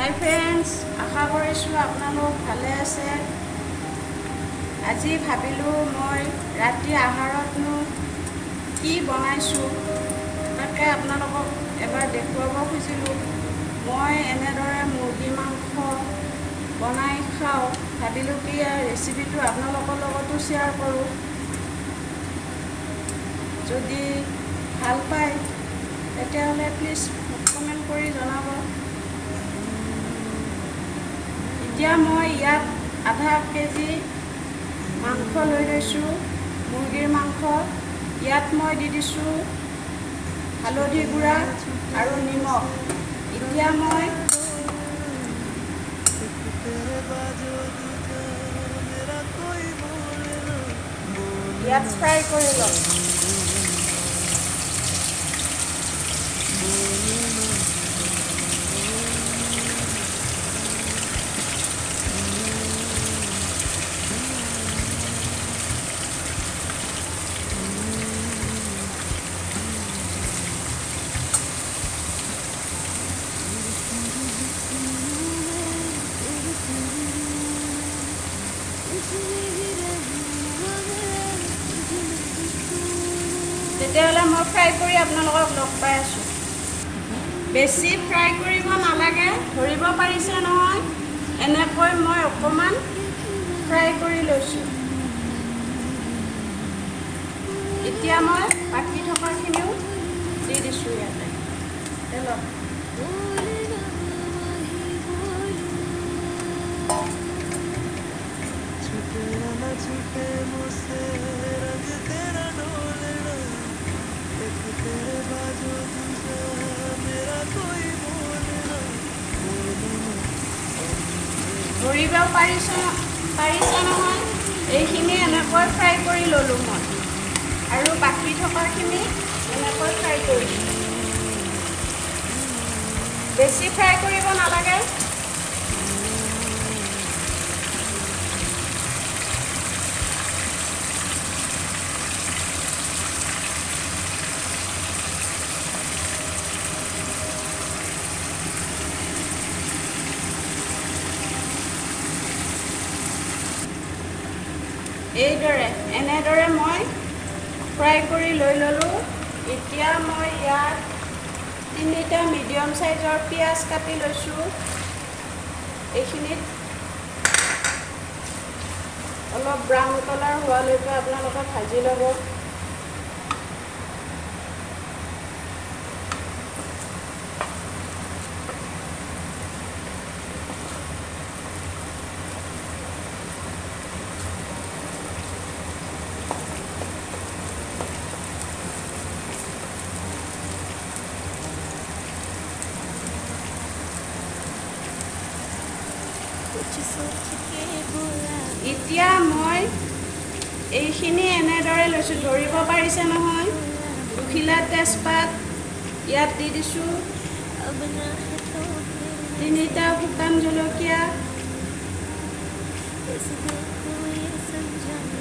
হাই friends, আশা কৰিছোঁ আপোনালোক ভালে আছে। আজি ভাবিলোঁ মই ৰাতি আহাৰতনো কি বনাইছোঁ তাকে আপোনালোকক এবাৰ দেখুৱাব খুজিলোঁ। মই এনেদৰে মুৰ্গী মাংস বনাই খাওঁ, ভাবিলোঁ কি ইয়াৰ ৰেচিপিটো আপোনালোকৰ লগতো শ্বেয়াৰ কৰোঁ। যদি ভাল পায় তেতিয়াহ'লে প্লিজ কমেণ্ট কৰি জনাব। এতিয়া মই ইয়াত আধা কেজি মাংস লৈ লৈছোঁ, মুৰ্গীৰ মাংস। ইয়াত মই দি দিছোঁ হালধি গুড়া আৰু নিমখ। এতিয়া মই ইয়াত ফ্ৰাই কৰি ল'ম। তেতিয়াহ'লে মই ফ্ৰাই কৰি আপোনালোকক লগ পাই আছোঁ। বেছি ফ্ৰাই কৰিব নালাগে, ধৰিব পাৰিছে নহয়, এনেকৈ মই অকণমান ফ্ৰাই কৰি লৈছোঁ। এতিয়া মই বাকী থকাখিনিও দি দিছোঁ ইয়াতে তেলত। ধৰিব পাৰিছে নহয়, এইখিনি এনেকৈ ফ্ৰাই কৰি ল'লোঁ মই আৰু বাকী থকাখিনি এনেকৈ ফ্ৰাই কৰিছোঁ। বেছি ফ্ৰাই কৰিব নালাগে। এইদৰে এনেদৰে মই ফ্ৰাই কৰি লৈ ল'লোঁ। এতিয়া মই ইয়াত তিনিটা মিডিয়াম চাইজৰ পিঁয়াজ কাটি লৈছোঁ। এইখিনিত অলপ ব্ৰাউন কালাৰ হোৱালৈকে আপোনালোকে ভাজি ল'ব। এতিয়া মই এইখিনি এনেদৰে লৈছোঁ, ধৰিব পাৰিছে নহয়। দুখিলা তেজপাত ইয়াত দি দিছোঁ, তিনিটা শুকান জলকীয়া,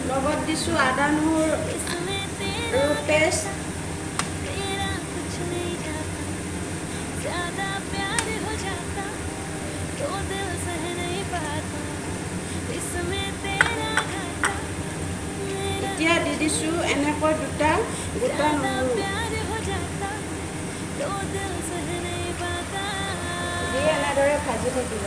লগত দিছোঁ আদা নহৰু পেষ্ট। এতিয়া দি দিছোঁ এনেকৈ দুটা গোটা নহৰু দি এনেদৰে ভাজি থাকিব।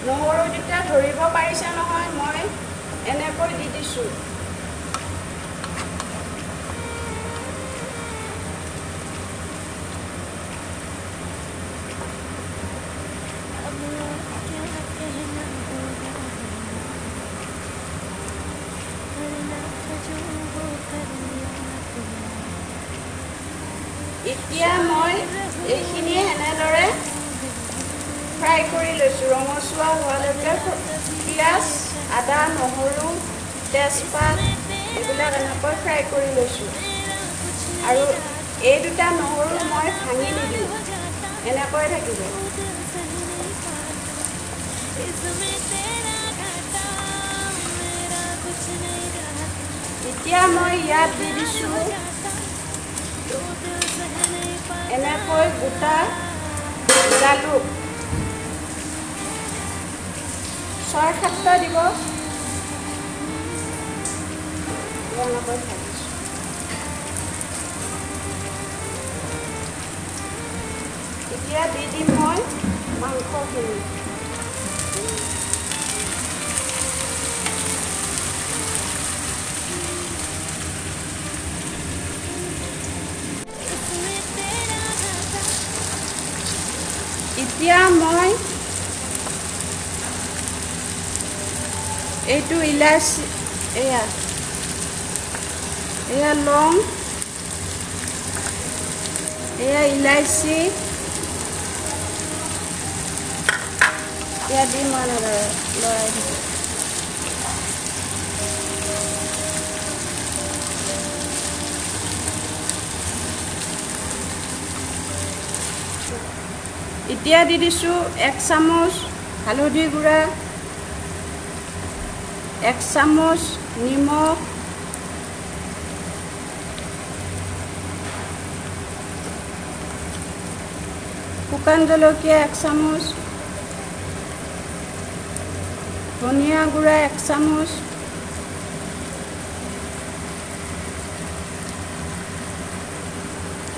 নহৰু দুটা ধৰিব পাৰিছে নহয়, মই এনেকৈ দি দিছোঁ। এতিয়া মই এইখিনি এনেদৰে ফ্ৰাই কৰি লৈছোঁ, ৰঙচুৱা হোৱালৈকে। পিঁয়াজ, আদা, নহৰু, তেজপাত এইবিলাক এনেকৈ ফ্ৰাই কৰি লৈছোঁ। আৰু এই দুটা নহৰু মই ভাঙি নিদিওঁ, এনেকৈ থাকিব। এতিয়া মই ইয়াত দি দিছোঁ এনেকৈ গোটা জালুক 6-7টা দিব। এনেকৈ ভাজিছোঁ। এতিয়া দি দিম মই মাংসখিনি। এতিয়া মই এইটো ইলাচি, এয়া এয়া লং, এয়া ইলাচি, এয়া দি মই লৰাই দিছোঁ। এতিয়া দি দিছোঁ 1 চামুচ হালধি গুড়া, 1 চামুচ নিমখ, শুকান জলকীয়া 1 চামুচ, ধনিয়া গুড়া 1 চামুচ,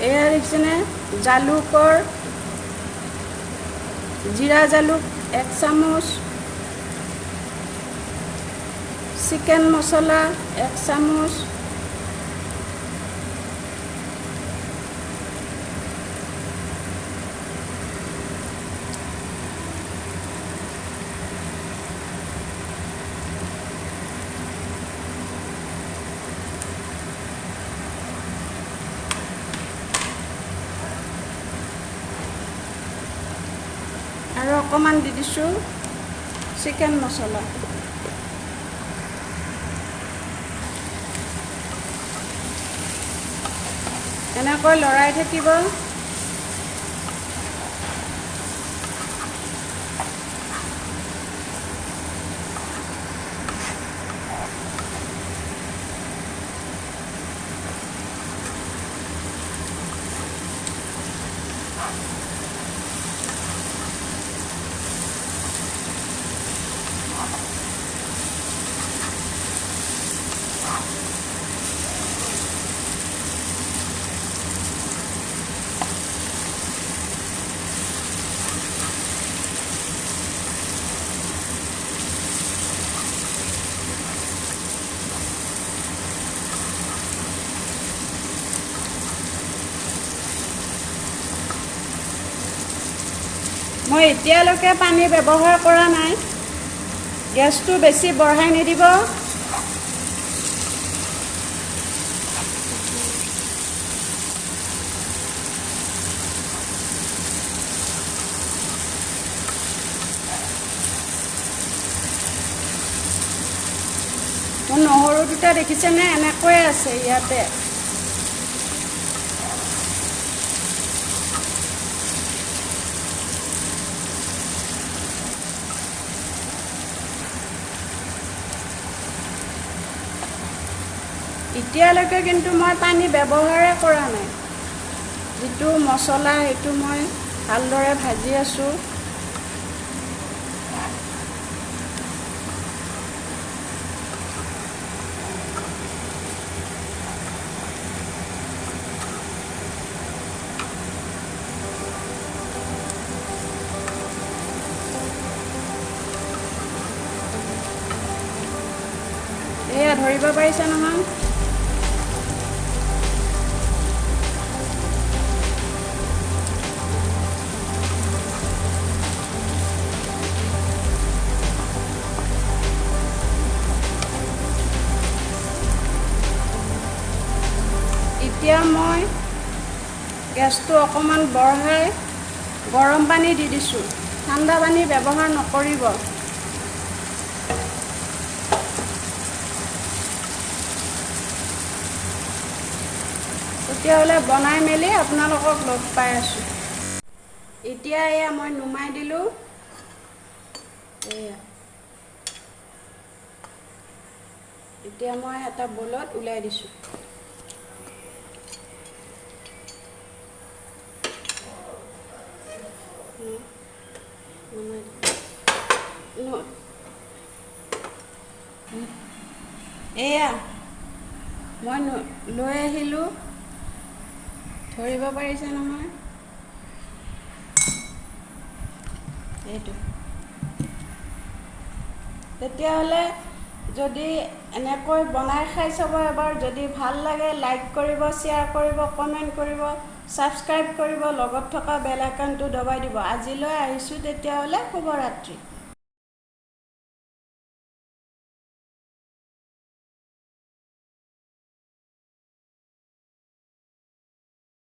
এয়া দেখিছেনে জালুকৰ জিৰা জালুক 1 চামুচ, চিকেন মছলা 1 চামুচ, আৰু অকণমান দি দিছোঁ চিকেন মছলা। এনেকৈ লৰাই থাকিব। মই এতিয়ালৈকে পানী ব্যৱহাৰ কৰা নাই। গেছটো বেছি বঢ়াই নিদিব। মোৰ নহৰু দুটা দেখিছেনে এনেকৈয়ে আছে ইয়াতে। এতিয়ালৈকে কিন্তু মই পানী ব্যৱহাৰে কৰা নাই। যিটো মছলা সেইটো মই ভালদৰে ভাজি আছোঁ। এয়া ধৰিব পাৰিছে নহয়? এতিয়া মই গেছটো অকণমান বঢ়াই গৰম পানী দি দিছোঁ। ঠাণ্ডা পানী ব্যৱহাৰ নকৰিব। তেতিয়াহ'লে বনাই মেলি আপোনালোকক লগ পাই আছোঁ। এতিয়া এয়া মই নুমাই দিলোঁ। এয়া, এতিয়া মই এটা বলত উলিয়াই দিছোঁ। এয়া মই লৈ আহিলোঁ, ধৰিব পাৰিছে নহয় এইটো। তেতিয়াহ'লে যদি এনেকৈ বনাই খাই চাব এবাৰ, যদি ভাল লাগে লাইক কৰিব, শ্বেয়াৰ কৰিব, কমেণ্ট কৰিব, ছাবস্ক্ৰাইব কৰিব, লগত থকা বেল আইকনটো দবাই দিব। আজিলৈ আহিছোঁ তেতিয়াহ'লে, শুভৰাত্ৰি।